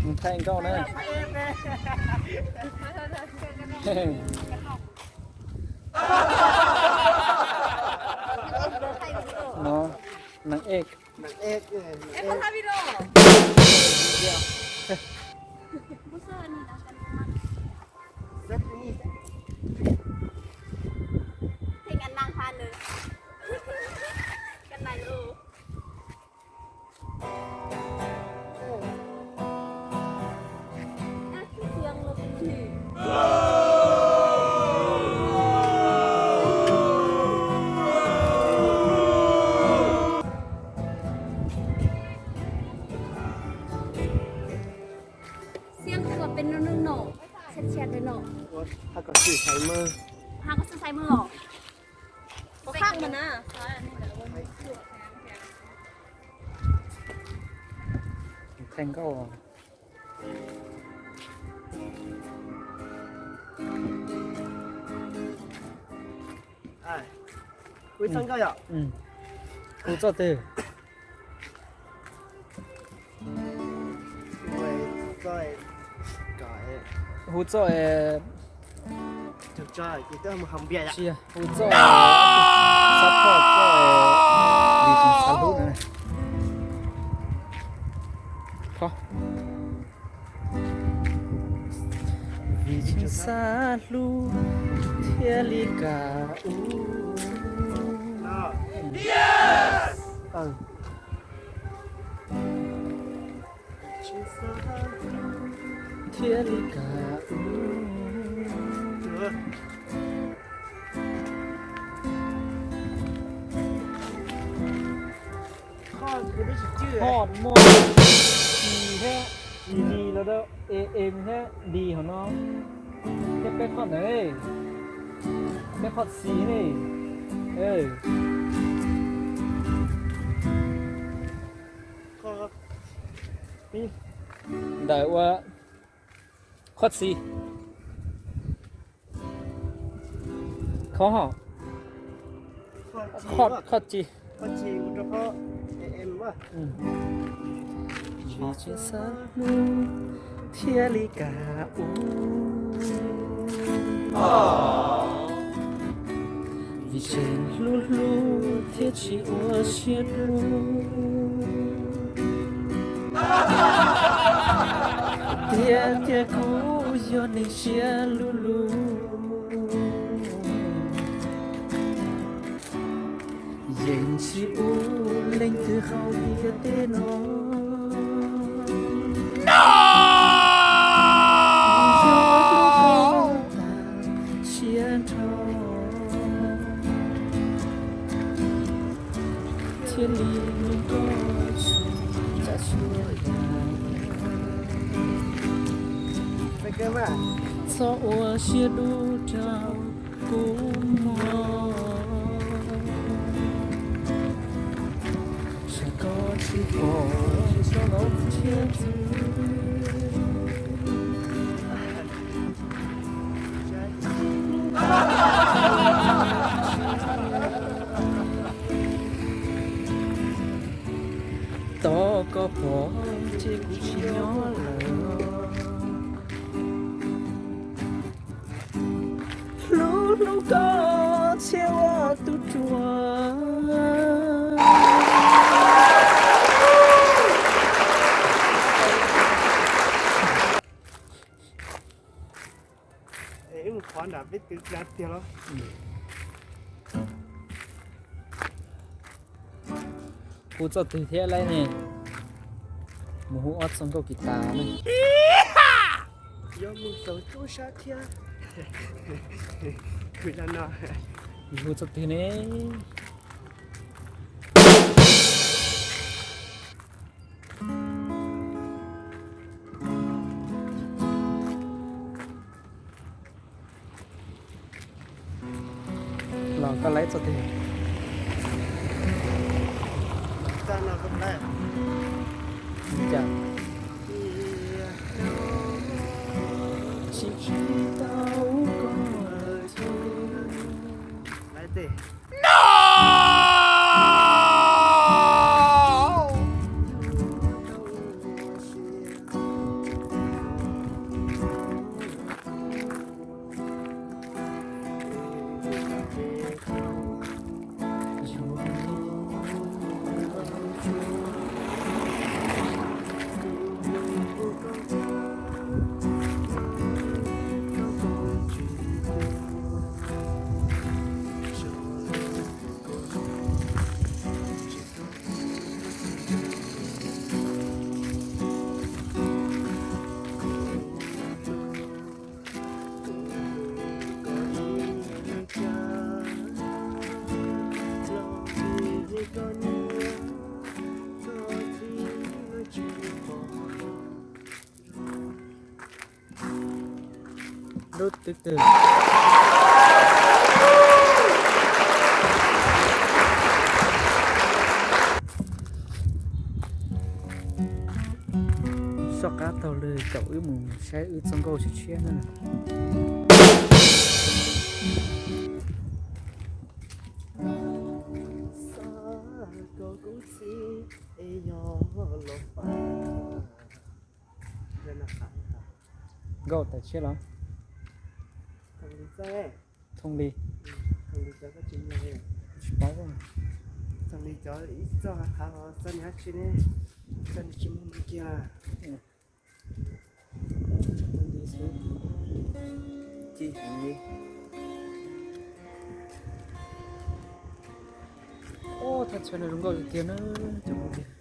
Mus thaij nkauj na. No, neeg ej. Xiab twb ua peb nub nub no, xiab tshia ntawm no. Ua, hab kom tsis xaiv maj. Hab kom tsis xaiv maj los. Koj qhaj mas na. Thaij nkauj. Kuv txoj nkauj yom? Hu txoj twg? Hu txoj, hu txoj, xav phoj txoj, vim tseem xav hlub na. Vim tseem xav hlub thiaj li kam ub. Thiaj li kam ub. Chord muaj C thiab, C D los rau A M thiab D hauv no, thiab peb chord ntawd, peb chord C ne. Ntawm ua chord C. Chord, chord C. Vim tseem xav hlub thiaj li kam ub. Vim tseem hlub hlub thiaj tsis ua siab dub. Tiag tiag kuv yog neeg siab luv luv. Yeej tsis pub leej twg hauv ntiaj teb no. Yog hlub koj tas siab nrho, thiaj li mloog koj txhua yam. Txhob ua siab dub rau kuv mog, saib koj tsis pom tsis tau los thiab twb. Tos koj pom ces kuv tsis nyob lawm. Hlub hlub koj thiab ua tus ruam. Qhov nram peb twv tiag los. Hu txoj twg thiab lauj ne? Mus hu ob txoj nkauj kis tas ne. Yuav mus xaus rub sab thiab. Hu txoj twg ne? Los koj laib txoj twg? Cas tsis tau koj laib tej. No! Lub twg twg. Soj qab taug lw, caum wb mus saib wb txoj nkauj tshiab tshiab na. Nkauj tas tshiab los? Thooj Lis. Tsis paub. Ub, thaj chaw no zoo nkauj tiag tiag na, cov mus tiag.